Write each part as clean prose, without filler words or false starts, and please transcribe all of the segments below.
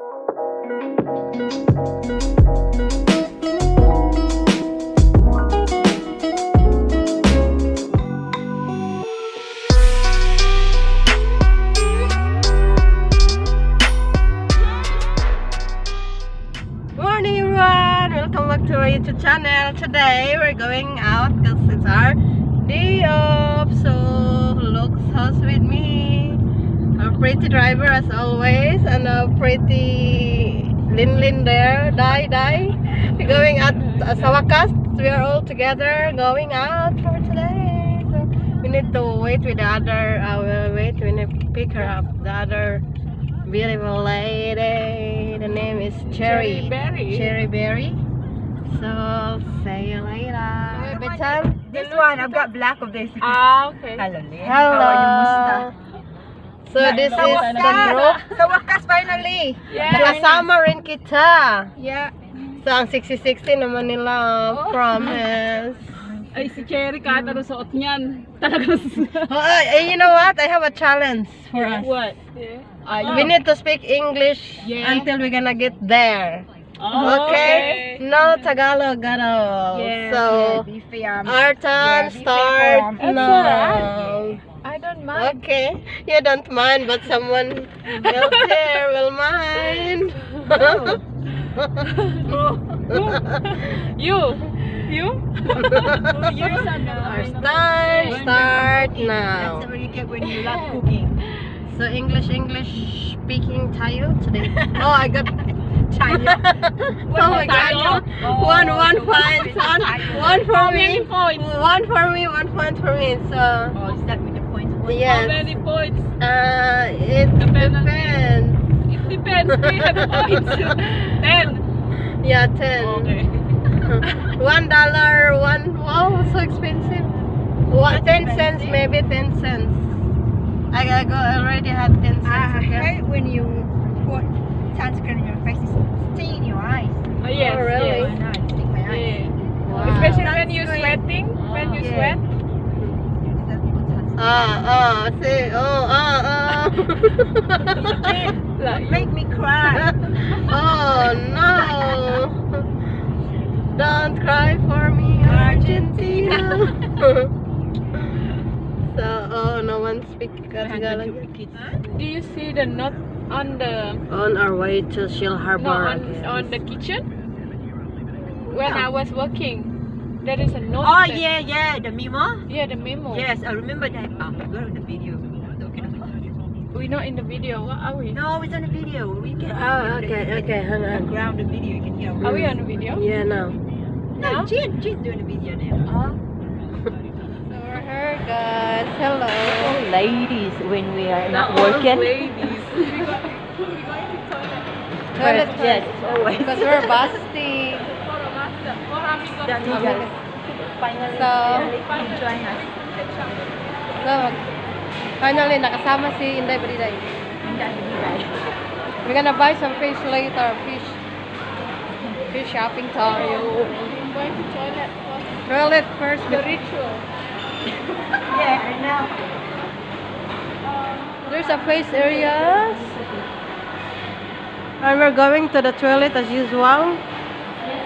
Morning, everyone! Welcome back to our YouTube channel. Today we're going out because it's our day off. So look who's with me. Our pretty driver as always and our pretty Lin Lin there. Dai Dai. We're going out sa wakas. We are all together going out for today. So we need to wait with the other, we'll wait, we need to pick her up. The other beautiful lady. The name is Cherry. Cherry Berry. Cherry Berry. So see you later. Bedtime. This one, I've got black of this. Ah, okay. Hello, Lynn. Hello. How are you, Musta? So this is the group. Sa wakas, finally! Yeah. Nakasama rin kita. Yeah. So ang 60-60 naman nila, promise. Ay, si Cherry, kahit ano suot niyan. Talagang. Oh, eh, you know what? I have a challenge for us. What? Yeah. Ay, We need to speak English until we're gonna get there. Oh, Okay? No Tagalog at all. Yeah. So, Yeah, be fair. our time Yeah, be starts fair. That's now. I don't mind. Okay, you don't mind, but someone else here will mind. You? You? Our time start now. That's what you get when you love cooking. So English, English speaking tayo today. Oh, I got China. Oh my God. One point, one for How me, many points? One for me, 1 point for me. So Oh, is that with the points? How Yes, many points? It The penalty. Depends. It depends. We have points. 10. Yeah, 10. Okay. $1, one. Wow, so expensive. What, 10 cents, maybe 10 cents. I go already had 10 cents I here. Hate when you put sunscreen on your face. It's sting in your eyes. Oh, yes. Oh, really? Yes. I know, it sting my eyes. Yeah. Wow. Especially when you're Sunscreen. Sweating. When you sweat. Sunscreen. Ah, ah, see, oh, ah, ah. Like, Make me cry. Oh no! Don't cry for me, Argentina. So, oh, no one speak Tagalog. Do you see the note on the On our way to Shell Harbor No, on again. On the kitchen? When I was working, there is a note. Oh, yeah, the memo. Yeah, the memo. Yes, I remember that. Oh, we're on the video. Talking about. We're not in the video. What are we? No, it's on the video. We can. Oh, okay, hang on. Background the video, you can hear. Are we on the video? Yeah, now. No, Jin doing the video now. Oh. So we're here, guys. Hello. Ladies, when we are not All working. ladies. We going to toilet. Toilet first. Yes, always. Because we're busty. For a master. For amigos. Finally, So, finally join us. So, finally, nakasama si Inday Briday. We're gonna buy some fish later. Fish. Fish shopping tayo. I'm going to toilet first. Toilet first. The ritual. Yeah, I know. There's a face areas. And we're going to the toilet as usual.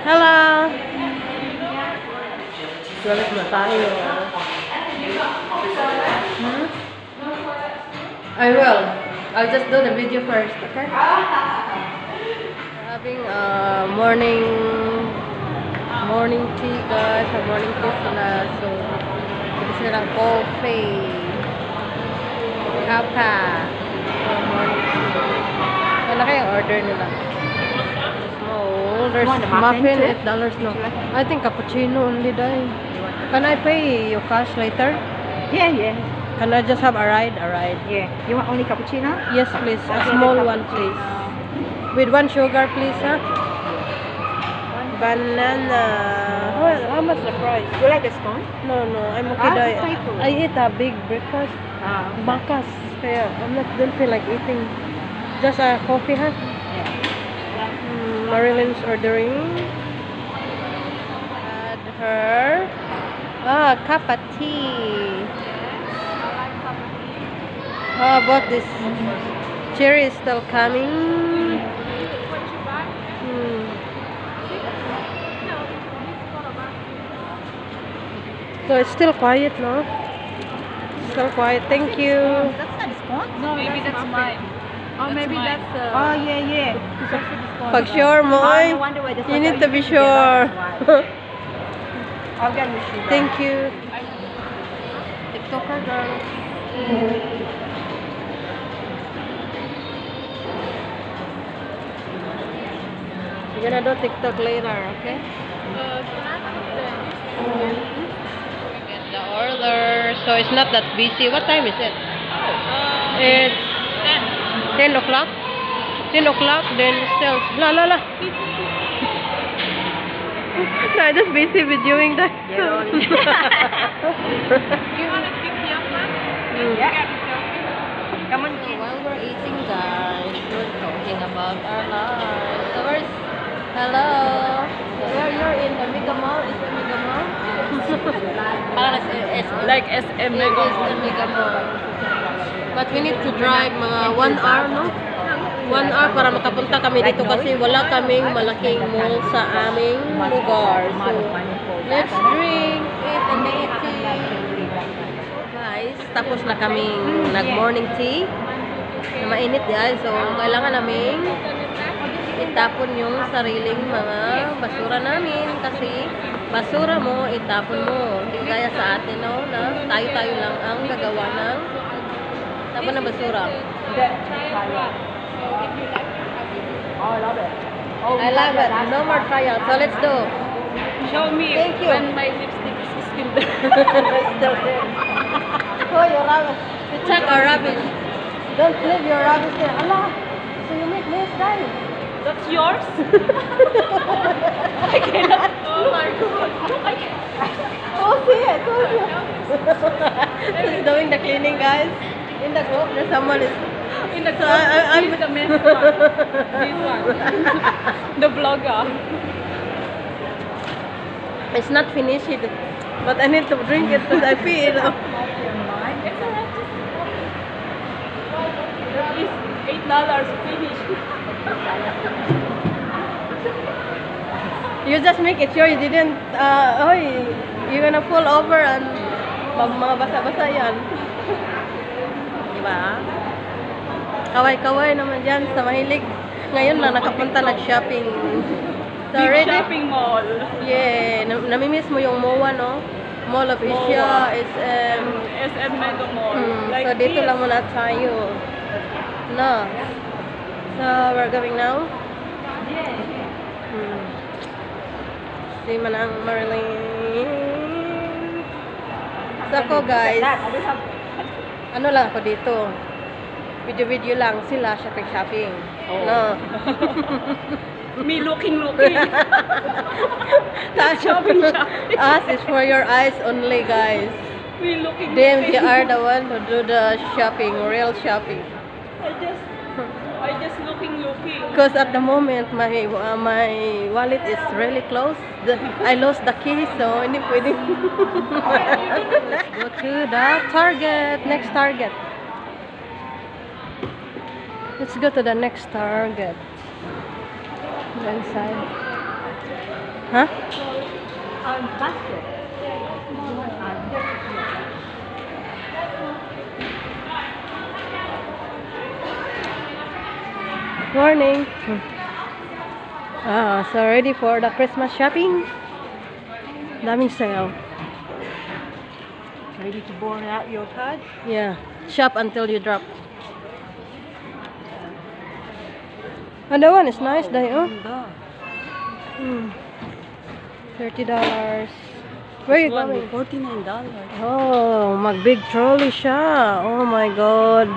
Hello. Toilet na tayo. Hmm? I will. I'll just do the video first, okay? We're having a morning tea, guys. Or morning tea sila. So, bili sila ng coffee. Kapa. For morning tea. Ano kaya yung order nila? Small. There's You want the muffin muffin, too? $8, no. I think cappuccino only, dai. Can I pay you cash later? Yeah. Can I just have a ride? A ride. Yeah. You want only cappuccino? Yes, please. A Okay, small the one, please. With one sugar, please, huh? Banana. How much the price? You like the scone? No, I'm okay. Ah, Dai. okay po. I ate a big breakfast. Ah. Bakas. Kaya I'm not, don't feel like eating. Just a coffee, huh? Yeah. Marilyn's ordering. Add her. Ah, cup of tea. How about this? Cherry is still coming. So it's still quiet, no? Still quiet. Thank you. That's not sponge. No, maybe that's mine. Oh, maybe mine. that's Oh, yeah. It's also the sponge. Pag sure mo, Oh, ay. no wonder why the You need to be sure. I'll get with sugar. Thank you. TikToker girl. We're gonna do TikTok later, okay? Can I put the Get the order. So it's not that busy. What time is it? It's 10. 10 o'clock. 10 o'clock, then still. La la la. No, I'm just busy videoing that. Do you want to sit here first? Yeah. Get a selfie. Come on, so while we're eating, guys, we're talking about our lives. So where's hello? So where you're in the Mega Mall? Is it Mega Mall? Parang it's Like SM it Mega is Mall. the Mega Mall. But we need to drive mga 1 hour, no? 1 hour para makapunta kami dito kasi wala kaming malaking mall sa aming lugar. So, let's drink, eat, and eat tea. Guys, tapos na kaming nag-morning tea. Na mainit di ay. So, kailangan naming itapon yung sariling mga basura namin kasi basura mo, itapon mo. Hindi gaya sa atin, no, na tayo-tayo lang ang gagawa ng tapon ng basura. Trial one. So if you like it, I'll give you. Oh, I love it. Oh, I love it. No more trial. So, let's do. Show me Thank you. when my lipstick is still there. Still there. Oh, your rubbish. You check our rubbish. Don't leave your rubbish there. Ala, so you make mess, guys. That's yours? I cannot. Oh my God. I can't. Oh, see it. Oh, see it. She's doing the cleaning, guys. In the group, there's someone is. In the So I'm He's the mess one. This one. The vlogger. It's not finished, yet, but I need to drink it because I pee it. It's alright. Just it's $8 finish. You just make it sure you didn't. Oy, you're gonna fall over and mga basa-basa yan. Diba? Kaway-kaway naman dyan sa mahilig. Ngayon lang nakapunta nag-shopping. So, Big ready? Shopping mall. Yeah, namimiss mo yung MOA, no? Mall of Asia MOA. is SM Mega Mall. Like so dito this. Lang muna tayo. No. So we're going now. Si Manang Marilyn. So ako, guys, ano lang ako dito. Video-video lang sila shopping-shopping. Oo. No. Me looking looking. Shopping shopping. Us is for your eyes only, guys. Me looking Them, looking. They are the one who do the shopping, real shopping. I just looking looking. Because at the moment, my wallet is really closed. I lost the key, so hindi pwede. Let's go to the Target. Next Target. Let's go to the next Target. Go inside. Huh? Basket. You want, Morning. Ah, so ready for the Christmas shopping? Daming sale. Ready to burn out your card? Yeah. Shop until you drop. And that one is nice, dai, oh. $30. Where you going? $49. Oh, mag big trolley siya. Oh my God.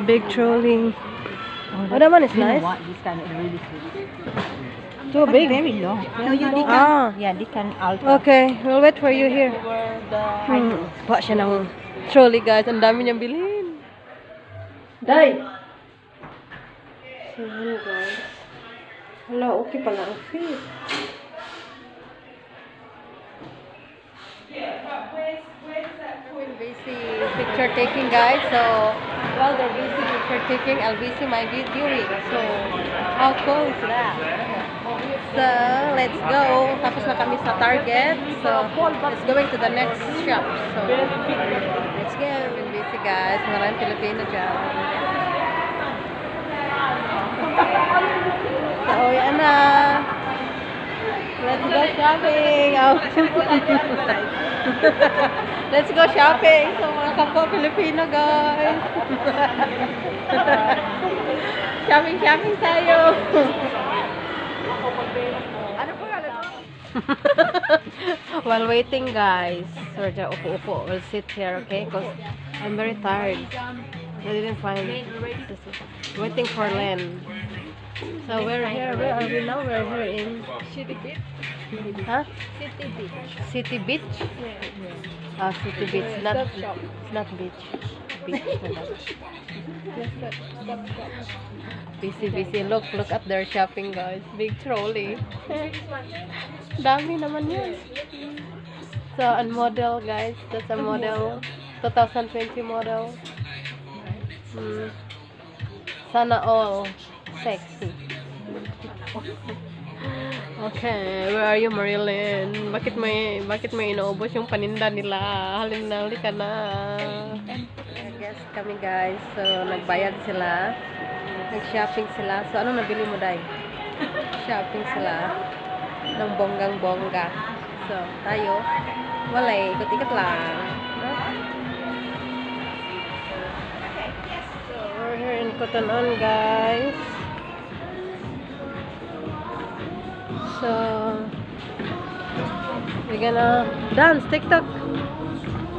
Big trolley. Oh, that one is You know nice. what? This kind of really good. Too But big. very long. No, you they can. Ah. Yeah, they can alter. Okay, we'll wait for you here. Over the Kuha siya ng trolley, guys. Ang dami niyang bilhin. Day! So, ano, guys? Hala, okay pala ang fit. We're busy picture taking, guys. So, while they're busy picture taking, I'll busy my videoing. So, how cool is that? So, let's go. Tapos na kami sa Target. So, let's going to the next shop. So, let's go. Been busy, guys. Maraming Pilipino dyan. So, yan na. Let's go shopping. Oh. Let's go shopping. So, mga kapwa Pilipino, guys. Shopping, shopping tayo. Ano po alam mo? While waiting, guys, we're just upo-upo. We'll sit here, okay? Because I'm very tired. I didn't find waiting for Len. So we're here. Where are we now? We're here in City Beach. Huh? City Beach. City Beach. Yeah. Ah, City Beach. Not Surf shop. It's not beach. Beach na lang. Yes, surf shop. Busy, busy. Look, look at their shopping, guys. Big trolley. Dami naman yun. So, and model, guys. That's a model. 2020 model. Sana all sexy. Okay, where are you, Marilyn? Bakit may inuubos yung paninda nila? Halin na, halika na. Guest kami, guys. So, nagbayad sila. Nag-shopping sila. So, ano nabili mo, Day? Shopping sila ng bonggang-bongga. So, tayo, wala eh. Ikot-ikot lang. No? So, we're here in Cotton On, guys. So, we're gonna dance TikTok.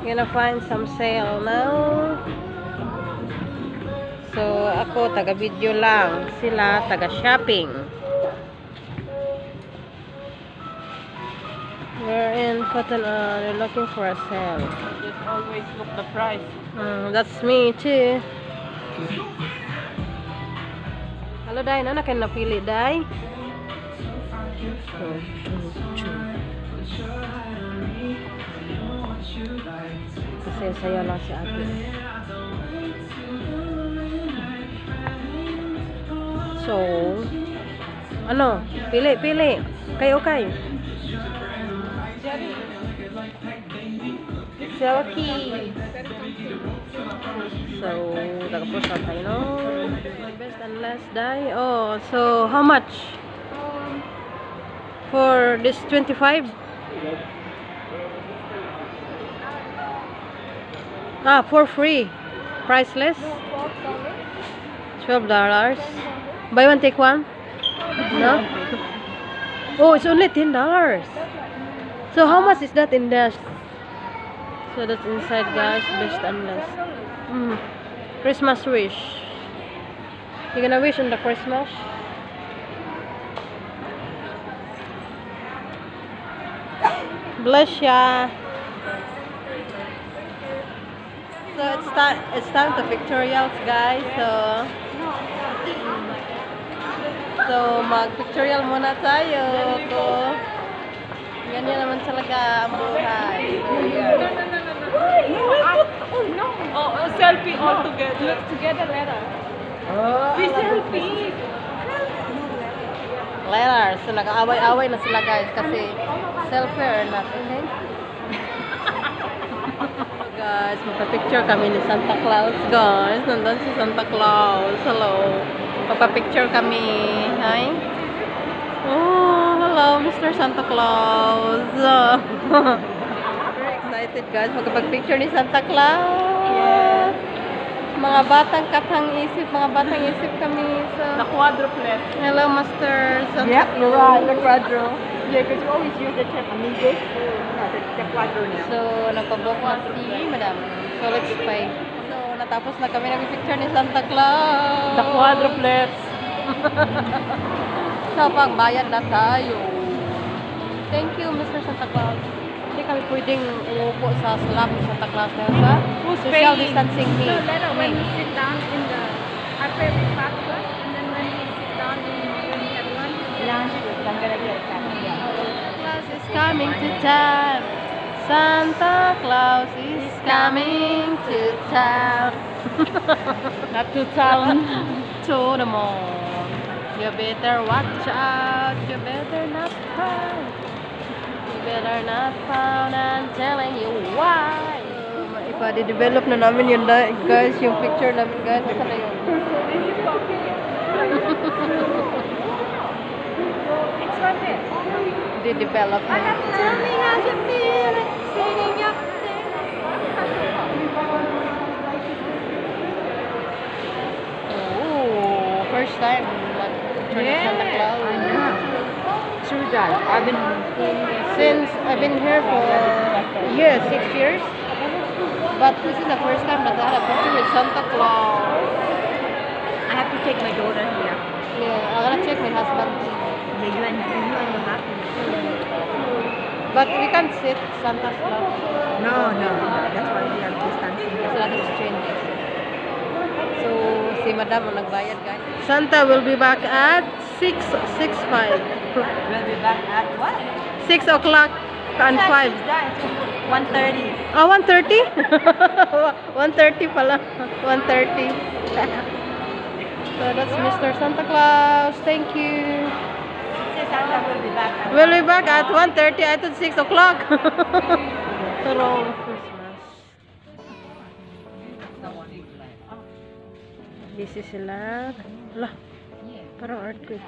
We're gonna find some sale now. So, ako, taga-video lang. Sila, taga-shopping. We're in Cotton On. We're looking for a sale. Just always look the price. That's me too. Hello, Day. Ano na kayo napili, Day? So, two, two. Kasi saya lang si ate. So, ano? Pili, pili. Kayo, okay. Silky. So, tapos na tayo, no? Best and last day. Oh, so how much? For this 25? Ah, for free. Priceless? $12. Buy one, take one? No? Oh, it's only $10. So how much is that in the... So that's inside, guys. Best and last. Christmas wish. You gonna wish on the Christmas? Bless ya. So it's time. It's time to pictorials, guys. So mag-pictorial muna tayo. Ko. Ganyan naman talaga ang buhay. No. Oh, no. Oh, selfie all together. Look together later. We selfie. Later. So nag-aaway-away na sila, guys, kasi selfie or not, okay? Guys, magpa-picture kami ni Santa Claus, guys. Nandun si Santa Claus. Hello. Magpa-picture kami. Hi. Oh, hello, Mr. Santa Claus. Very excited, guys. Magpapag-picture ni Santa Claus. Yes. Mga batang katang isip, mga batang isip kami. So, The quadruplet. Hello, Master Santa Yep, Claus. you're right, the quadro. Yeah, because you always use the term amigos. No, the quadro now. So, nagpa-book na si Madam. So, let's pay. So, natapos na kami nag-picture ni Santa Claus. The quadruplets. So, pagbayad na tayo. Thank you, Mr. Santa Claus. Hindi kami pwedeng umupo sa slap ni Santa Claus dahil sa Who's social paying? Distancing me. No, later when we sit down in the, I pay with fast first, and then when we sit down in, when we have lunch, Lunch, I'm gonna get that. Yeah. Santa Claus is coming to town. Santa Claus is coming to town. Not to town. To the mall. You better watch out. You better not cry. You better not frown. I'm telling you why. Ipa-develop na namin yun, guys. Yung picture namin, guys. Saan na yun? It's right there. Di-develop na. Tell me how you feel sitting up there. Oh, first time mag-picture ng Santa Claus. I know. True that. I've been Since I've been here for years, 6 years. But this is the first time that I had a picture with Santa Claus. I have to take my daughter here. Yeah, I'm gonna check my husband. Yeah, you and your husband. But we can't sit Santa's lap. No. That's why we are distancing. There's a lot of changes. So, si Madam ang nagbayad, guys. Santa will be back at 6:65. We'll be back at what? 6 o'clock and 5. 1:30. Ah, 1:30? 1:30 pala. 1:30. So, that's Mr. Santa Claus. Thank you. Say Santa will be back at We'll be back at 1:30. I thought 6 o'clock. Pero, Christmas. Busy sila. Hala, parang earthquake.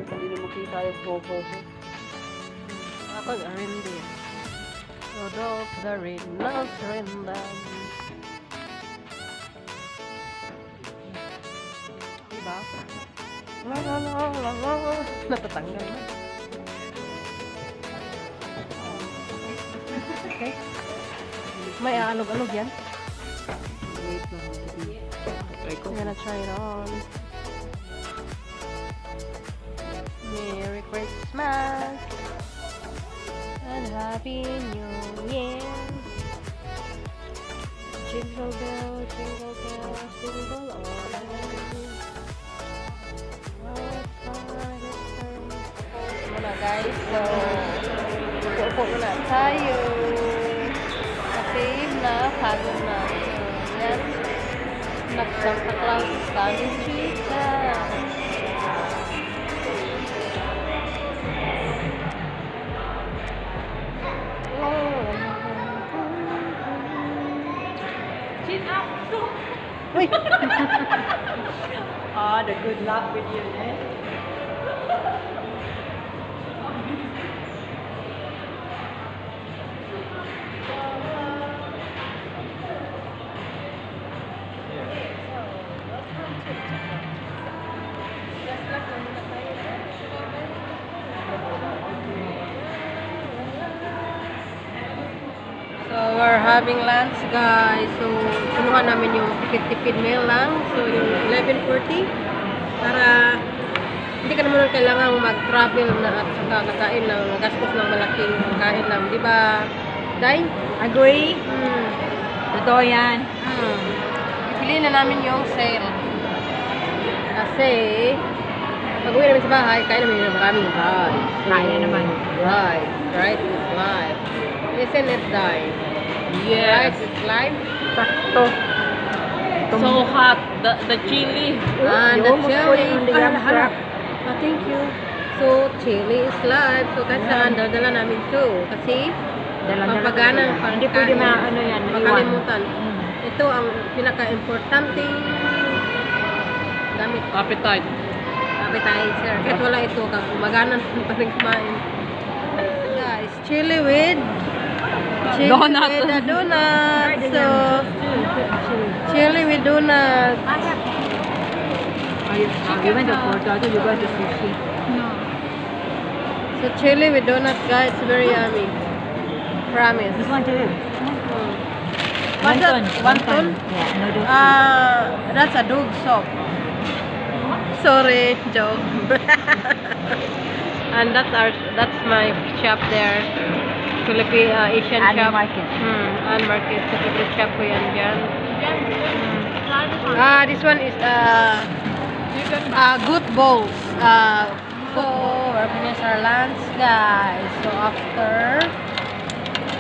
Hindi na makita yung bobo. Ako, reindeer. Rudolph the red-nosed reindeer. Diba? La la la la la. Natatanggal na. Okay. May aalog-alog yan. Wait lang. Try ko. I'm gonna try it on. Merry Christmas and Happy New Year. Jingle bell, jingle bell, jingle all the way. What fun it is. Muna, guys, so upo muna tayo. Kasi na, pagod na. So, yan. Nag-Santa Claus is coming to town. Oh. Chin up! Uy! Ah, the good luck with you, eh? So, we're having lunch, guys. So, kinuha namin yung tipid-tipid meal lang. So, yung 11:40. Para hindi ka naman kailangang mag-travel na at saka kakain ng gastos ng malaking pagkain lang. Di ba, Day? Agree? Totoo yan. Pipiliin na namin yung sale. Kasi, pag uwi namin sa bahay, kain namin ng maraming rice. Kain na naman. Rice. Rice is life. Isn't it, Day? Yes. Rice is life. Sakto. So hot. The chili. And You the almost put it chili. on the yam crab. Ah, thank you. So, chili is life. So, kahit saan, dala namin to. Kasi, Dala-dala pampaganang ko yan. Hindi pwede maano yan, maiwan. Makalimutan. Ito ang pinaka-importante gamit. Appetite. Appetizer. Kahit wala ito, maganan pa rin kumain. Guys, chili Donut. with a donut. So, chili with donut. You went to Porto, I thought you went to sushi. No. So, chili with donut, guys, very yummy. Promise. This one too. What's that? Wonton. Wonton? Yeah, noodle soup. That's a dog soap. Sorry, joke. And that's my shop there. Philippine Asian Ann shop. Market. Ann Market. Sa favorite shop ko yan dyan. This one is good bowls. So, we're finished our lunch, guys. So, after,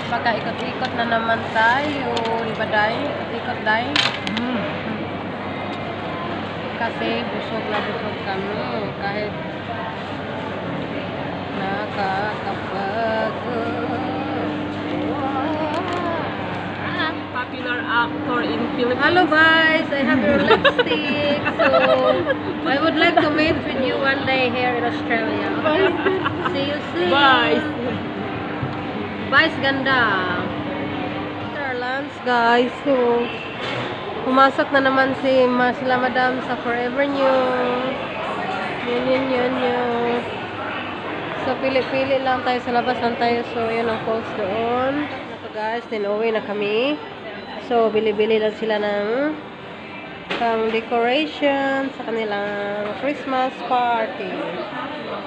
makaikot-ikot na naman tayo. Ba, Day? Ikot-ikot, Day? Kasi busog na busog kami. Kahit nakakapagod. Popular actor in Philippines. Hello guys, I have your lipstick. So I would like to meet with you one day here in Australia. Okay? See you soon. Bye. Bye, ganda. After our lunch, guys, so pumasok na naman sila madam sa Forever New. Yun, yun, yun, yun. So, pili-pili lang tayo, sa labas lang tayo. So, yun ang Coles doon. Ito guys, then uwi na kami. So, bili-bili lang sila ng pang decoration sa kanilang Christmas party.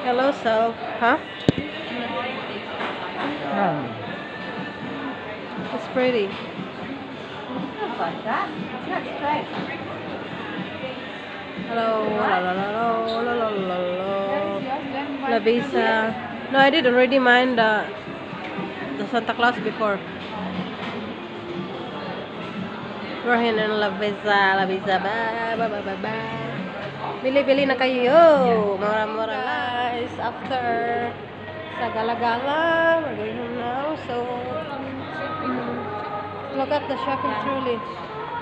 Hello, self. Huh? It's pretty. Like that. It's not straight. Hello, la la la la la la la la. Lovisa. No, I did already mine the Santa Claus before. We're here in Lovisa, Lovisa, ba ba ba ba ba. Bili-bili na kayo. Mura-mura, guys. After sa gala-gala, we're going home now. So, look at the shopping trolley.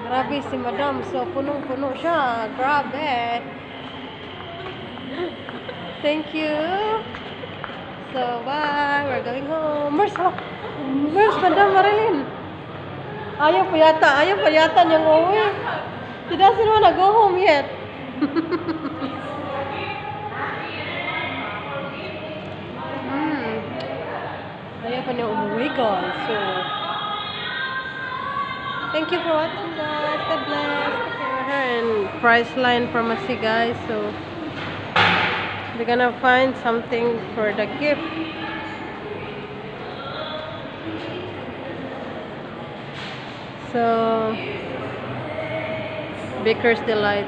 Grabe si Madam. So, punong-puno siya. Grabe. Thank you. So, bye. We're going home. Where's Madam Marilyn? Ayaw pa yata. Ayaw pa yata niyang uwi. She doesn't wanna go home yet. Ayaw pa niya umuwi, guys. So, thank you for watching, guys. God bless. Take care of her and Priceline Pharmacy, guys. So, they're gonna find something for the gift. So, Baker's Delight.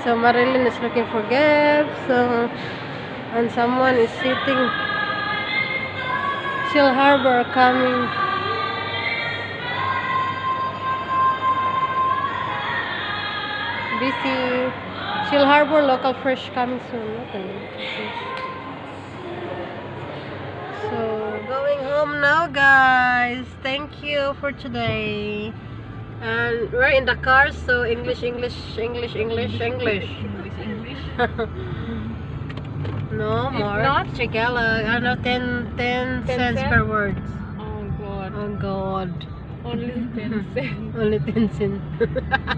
So, Marilyn is looking for gifts. So, and someone is sitting. Shellharbour coming. Busy. Shellharbour local fresh coming soon. Okay. So, going home now, guys. Thank you for today. And we're in the car, so English, English, English, English, English. English, English. No If more. not? Tagalog. I know 10, 10 10 cents cents? per word. Oh God. Oh God. Only 10 cents. Only 10 cents.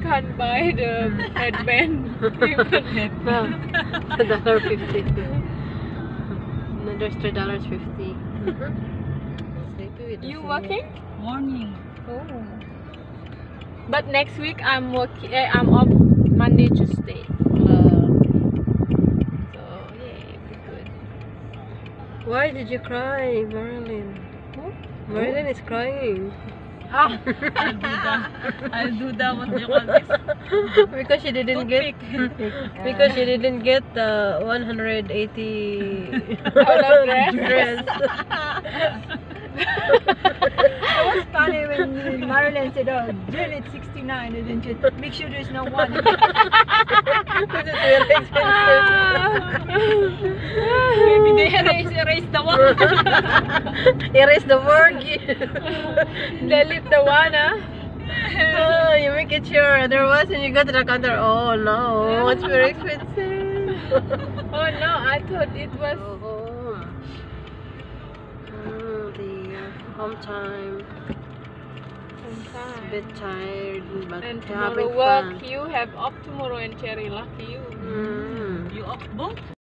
Can't buy the headband. Even headband. $1.50. No, there's $3.50. Sleepy with You us. working? Morning. Oh. But next week I'm working. I'm off Monday, Tuesday. So yeah, it'll be good. Why did you cry, Marilyn? Who? Marilyn is crying. Ah. I'll do that. What do you call this? Because she didn't get the 180 Dollar dress. Dress. It was funny when Marilyn said, "Oh, Jill, it's 69," and then just make sure there's no one. Because it's very expensive. Maybe they erase the one. Erase the word. Delete the one, ah. Oh, you make it sure. There was, and you go to the counter. Oh no, it's very expensive. Oh no, I thought it was. Go home. The home time. Home A time. bit tired, but And having tomorrow work, fun. you have off tomorrow and Cherry, lucky you. You off both?